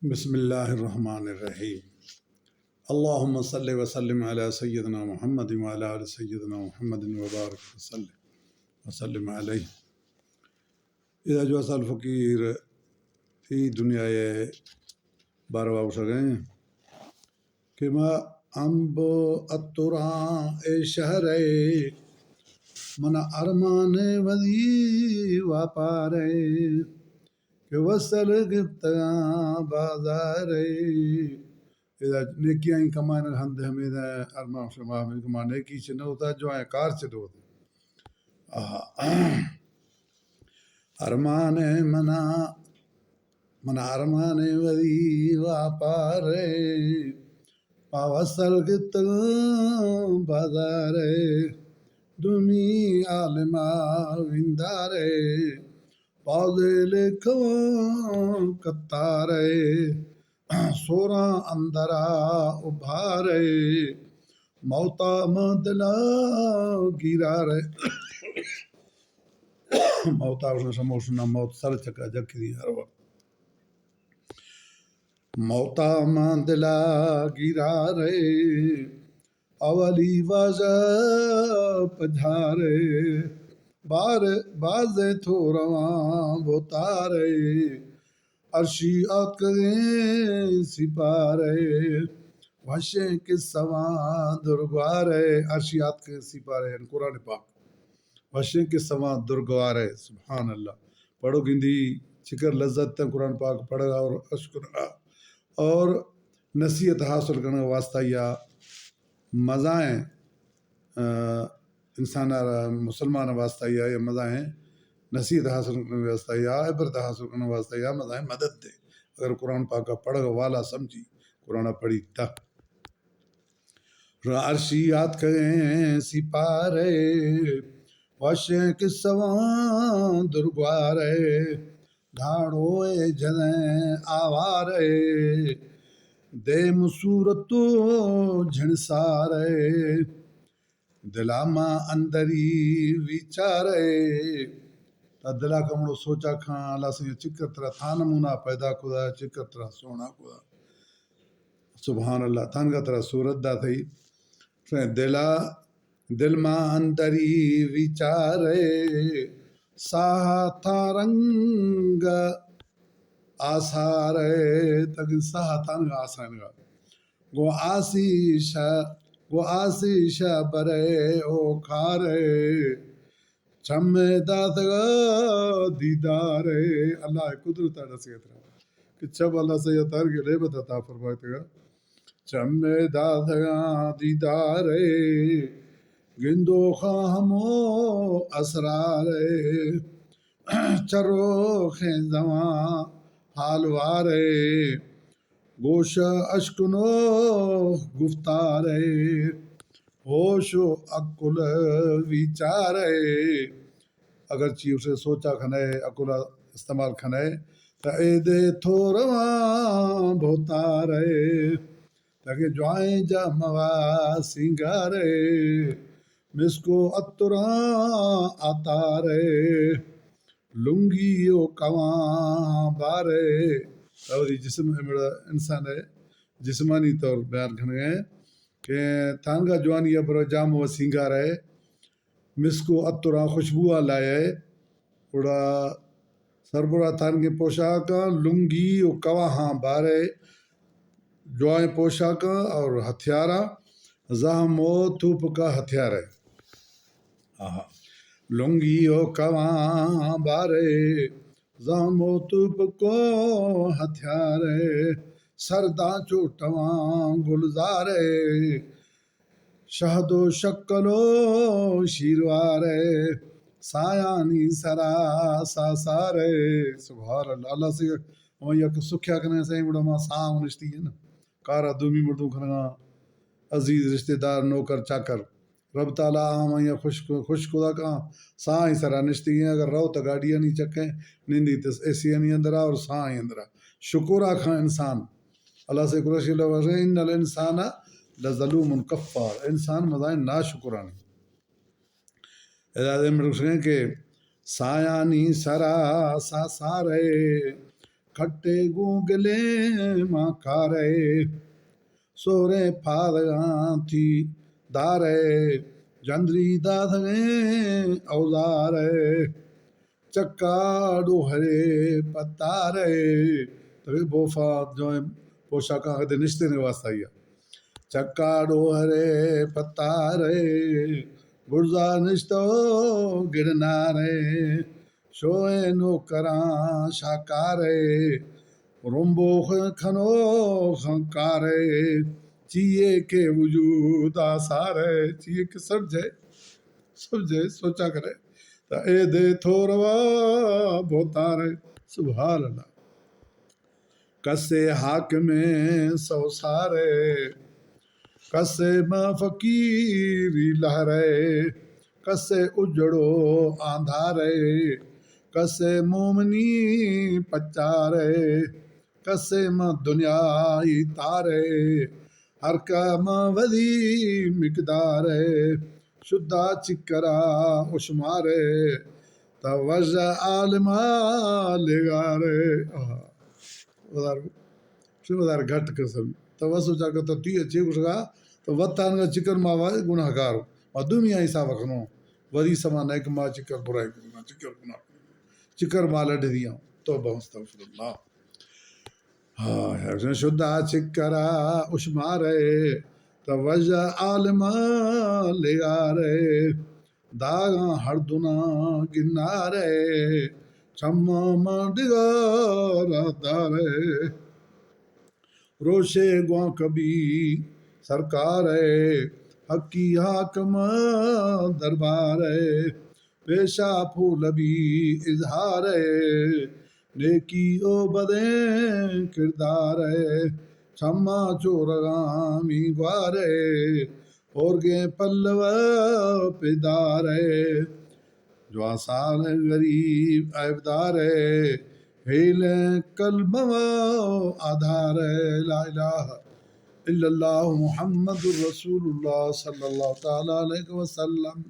بسم اللہ الرحمن الرحیم۔ اللہم صل وسلم علی سیدنا محمد وعلی آل سیدنا محمد وبارک وسلم، وسلم علیہ۔ ادا جو اصل فقیر ای دنیا ءِ باروا گوشگ ءَ ایں کہ ما امب اتراں اے شہر ءَ، من ارمان وزی واپار ءَ، کہ وصل گپتگاں بازار ءَ۔ ادا نیکیاں کمائن ہند ہمیں ارمان شما ہمیں کہ ما نیکی چہ نہ ہوتا، جو کار چہ ہوتا۔ آہا۔ ارمان منا، منا ارمان وزی واپار ءَ، پہ وصل گپتگاں بازار ءَ، دومی عالما وندار ءَ، پازل کن قطار ءَ، سوراں اندرا ابھار ءَ، موتا ماں دلا گیرار ءَ۔ موتا گوشن شموشنا موت سر چکا جکی دی ہر وقت۔ موتا ماں دلا گیرار ءَ، اولی واجہ پجھار ءَ، بار باز تو رواں بوتار ءَ، عرشی آتکگیں سپار ءَ، وشیں قصہ واں درگوار ءَ، عرشی آتکگیں سپار ءَ، یعنی قرآن پاک۔ وشیں قصہ واں درگوار ءَ، سبحان اللہ۔ پڑھو گندی چکر لذت ءَ قرآن پاک پڑھگا اور اشکرگا اور نصیحت حاصل کرنے واسطہ یا مزائیں، آ، انسان ءَ را مسلمان ءِ واسطہ یا، یا مزائیں نصیحت حاصل کرنے واسطہ یا عبرت حاصل کرنے واسطہ یا مزائیں مدد دے۔ اگر قرآن پاک ءَ پڑھگ والا سمجھی، قرآن ءَ پڑھی تا۔ عرشی آتکگیں سپار ءَ، وشیں قصہ واں درگوار ءَ، دھاڑو ءَ جنیں آوار ءَ، دیم صورت و جھنسار ءَ، دلا ما اندری ویچار ءَ۔ تا دلا کمڑو سوچا کھاں، اللہ سئیں چکر ترا تھا نمونہ پیدا کدا، چکر ترا سونا کدا۔ سبحان اللہ، تانگا ترا صورت داتئی۔ دلا، دل ما اندری ویچار ءَ، ساہ تا رنگ آسار ءَ، تگ ساہ تانگا آسانگا۔ گوں آسیش، گوں آسیش برے او کار ءَ، چم داتگا دیدار ءَ۔ اللہ ءِ قدرت ءَ ڈسے ترا کہ چم اللہ سئیں ترگ نعمت عطا فرمائتگا۔ چم داتگا دیدار ءَ، گندوخاں ہمو اسرار ءَ، چروخیں زمان حالوار ءَ، گوش اشکنو گفتار ءَ، ہوش و عقل ویچار ءَ۔ اگر چی اسے سوچا کھنئے، عقل استعمال کھنئے، تا اے دے تو رواں بھوتار ءَ۔ تاکہ جوائیں جاموا سینگار ءَ، مسک و عطراں عطار ءَ، لنگی و کواں بار ءَ۔ اوری جسم ہمڑا انسان ءِ جسمانی طور بیان کنگ ءَ کہ تانگا جوانی ءَ برو جاموا سینگار ءَ، مسک و عطراں خوشبواں لائے، گڑا سربرا تانگیں پوشاکاں، لنگی و کواہاں بارے، جوائیں پوشاکاں اور ہتھیاراں، زہم و توپکا ہتھیارے۔ آہا۔ لنگی و کواہاں بارے، زہم و توپکو ہتھیارے، سرداں چوٹواں گلزارے۔ شہد و شکل و شیروار ءِ، سایانی سرا ساسار ءِ۔ سبحان اللہ۔ اللہ سئیں، ہمائی ءَ کہ سکھیا کنیں سئیں، گڑا ما ساہ نشتی ہیں نا۔ کارا دومی مردم کنگا، عزیز رشتہ دار، نوکر چاکر۔ رب تعالیٰ ہمائی ءَ خوش، خوش خدا کاں ساہ سرا نشتی ہیں۔ اگر رو تو گاڑیانی چکیں، نندی تو اے سی آنی اندرا اور ساہ اندرا۔ شکر آکھاں انسان۔ اللہ سئیں قرآن شریف ءَ فرمائے، ان الانسان لظلوم کفار، انسان مزائیں ناشکرانے۔ ادا دیم گوشگیں کہ سایانی سرا ساسار ءِ، پھٹے گوں گلیں ماں کارے۔ سوریں پھادگاں تھی دارے، جندری دادگیں اوزارے۔ چکا ڈوہرے پتارے، تبے بوفا جو پوشاکاں کدے نشتے نے واسطہ یا۔ چکا ڈوہرے پتارے، گڑزا نشتو گڑنارے۔ شوئے نوکراں شاکارے، رمبو کھنو خنکارے۔ چیئے کہ وجود آسارے، چیئے کہ سمجھے، سمجھے، سوچا کرے۔ تا اے دے تھو روا بوتارے۔ سبحان اللہ۔ کسے حاکمیں سوسارے، کسے ماں فقیری لہرے، کسے اجڑو آندھارے، کسے مومنی پچارے، کسے ماں دنیائی تارے، ہر کا ماں وزی مقدارے۔ شدا چکرا اشمارے، تا وژ عالما لگارے۔ آہا۔ ودار، چون ودار گھٹ قسم۔ تو وہ سوچا کہ تو تی اچھے گشگا، تو وطن کا چکر ما وا گناہگار۔ ما دنیا حساب کنو۔ وزی سما نہیں کہ ما چکر برائی کنو، چکر گناہ۔ چکر ما لڈ دیاں۔ توبہ استغفر اللہ۔ ہاں، شدا چکرا اشمارے، تو وژ عالما لگارے۔ داغاں ہر دناں گنارے، چماں ماں ڈگارا دارے۔ روشے گواں کبھی سرکارے، حقی حاکم دربارے۔ پیشا پھول بی اظہارے، نیکی او بدیں کردارے۔ چماں چو رغامی گوارے، اورگیں پلو پیدارے۔ جوان سال غریب عیبدارے، ہیلیں قلب و آدھارے۔ لا الہ الا اللہ محمد رسول اللہ صلی اللہ تعالی علیہ وسلم۔